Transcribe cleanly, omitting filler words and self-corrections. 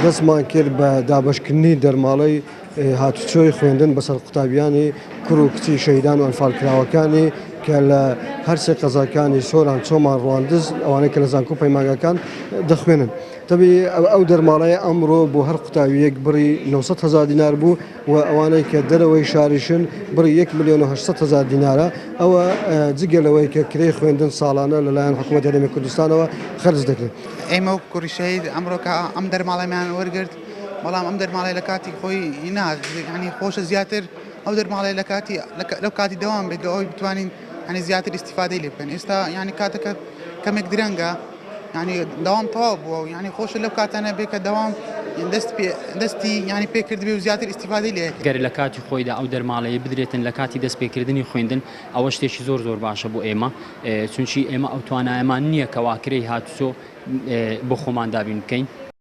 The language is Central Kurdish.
دەستمان کرد بە دابەشکردنی دەرماڵەی هاتوچۆی خوێندن بەسەر قوتابیانی کوڕ و کچی شەهیدان و ئەنفالکراوەکانی کە لە هەرسێ قەزاکانی سۆران، چۆمان، ڕواندز ئەوانەی کە لە زانکۆ و پەیمانگاکان دەخوێنن. تەبی ئەو دەرماڵەیە ئەمڕۆ بۆ هەر قوتابییەک بڕی 900 هەزار دینار بوو و ئەوانەی کە دەرەوەی شاریشن بڕی 1 ملیۆن و 800 هەزار دینارە، ئەوە جگە لەوەی کە کرێی خوێندن ساڵانە لەلایەن حکوومەتی هەرێمی کوردستانەوە خەرج دەکرێت. ئێمە وەک کوڕی شەهید ئەمڕۆ کە ئەم دەرماڵەیەمان وەرگرت، بەڵام ئەم دەرماڵەیە لە کاتی خۆی نا، یانی خۆشە زیاتر ئەو دەرماڵەیە لە کاتی لەو کاتی دەوام بێت لە ئەوەی بتوانین یانی زیاتر ئیستیفادەی لێ بکەین. ئێستا یانی کاتەکە کەمێک درەنگە، یانی دەوام تەواو بووە و یانی خۆشە لەو کاتانە بێ کە دەوام دەست پێ دەستی یانی پێ کردبێ و زیاتر ئیستیفادەی لێ گەر لە کاتی خۆیدا ئەو دەرماڵەیە بدرێتن لە کاتی دەست پێکردنی خوێندن ئەوە شتێکی زۆر زۆر باشە بۆ ئێمە چونکی ئێمە ئەو توانایەمان نییە کەوا کرێی هاتوچۆ بۆ خۆمان دابین بکەین.